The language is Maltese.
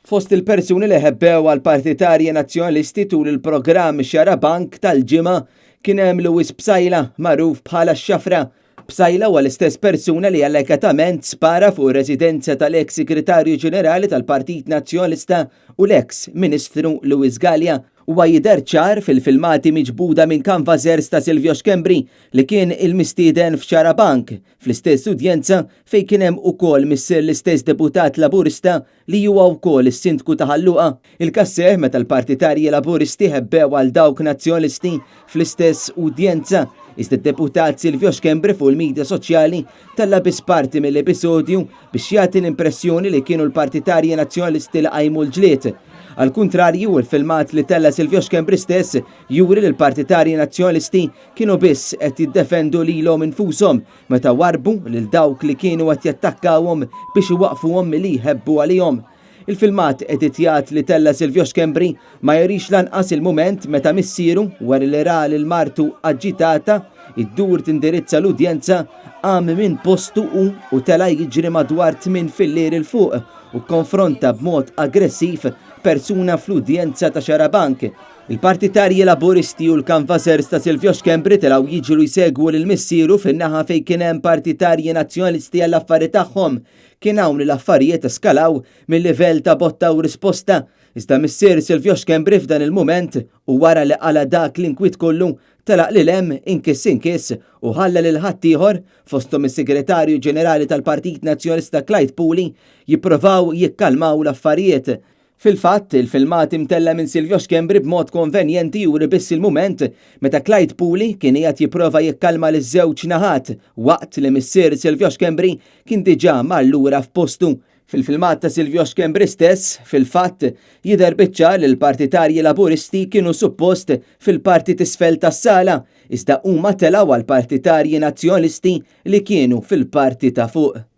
Fost il-persuni li ħebbew għall-partitarji Nazzjonalisti tul il-programm Xarabank tal-Ġimgħa kien hemm Louis Psaila, magħruf bħala x-Xafra. Psaila huwa l-istess persuna li allegatament spara fuq ir-residenza tal-eks Segretarju Ġenerali tal-Partit Nazzjonalista u l-eks Ministru Louis Galea. Huwa jidher ċar fil-filmati miġbuda minn canvassers ta' Silvio Schembri li kien il-mistieden f'Xarabank fl-istess udjenza fejn kien hemm ukoll missier l-istess deputat Laburista li huwa wkoll is-Sindku ta' Ħal Luqa. Il-każ seħħ meta l-partitarji Laburisti ħebbew għal dawk Nazzjonalisti fl-istess udjenza, iżda d-deputat Silvio Schembri fuq il-midja soċjali tella' biss parti mill-episodju biex jagħti l-impressjoni li kienu l-partitarji Nazzjonalisti li qajmu l-ġlied. Għall-kuntrarju, il-filmat li tella' Silvio Schembri stess juri li l-partitarji Nazzjonalisti kienu biss qed jiddefendu lilhom infushom meta warrbu lil dawk li kienu qed jattakkawhom biex iwaqqfuhom milli jħebbu għalihom. Il-filmat editjat li tella' Silvio Schembri ma jurix lanqas il-mument meta missieru, wara li ra lil martu aġitata iddur tindirizza l-udjenza, qam minn postu hu u tela' jiġri madwar tminn fillieri 'l fuq u kkonfronta b'mod aggressiv persuna fl-udjenza ta' Xarabank. Il-partitarji Laburisti u l-canvassers ta' Silvio Schembri telgħu jiġru jsegwu lil missieru fin-naħa fejn kien hemm partitarji Nazzjonalisti għall-affari tagħhom. Kien hawn li l-affarijiet eskalaw mil-livell ta' botta u risposta. Iżda missier Silvio Schembri f'dan il-mument u wara li qala' dak l-inkwiet kollu, telaq lil hemm inkiss inkiss u ħalla lil ħaddieħor, fosthom is-Segretarju Ġenerali tal-Partit Nazzjonalista Clyde Puli, jipprovaw jikkalmaw l-affarijiet. Fil-fatt, il-filmat imtella' minn Silvio Schembri b'mod konvenjenti juri biss il-mument meta Clyde Puli kien qiegħed jipprova jikkalma liż-żewġ naħat waqt li missier Silvio Schembri kien diġà mar lura f'postu. Fil-filmat ta' Silvio Schembri stess, fil-fatt, jidher biċ-ċar li l-partitarji Laburisti kienu suppost fil-parti t'isfel tas-sala, iżda huma telgħu għall-partitarji Nazzjonalisti li kienu fil-parti ta' fuq.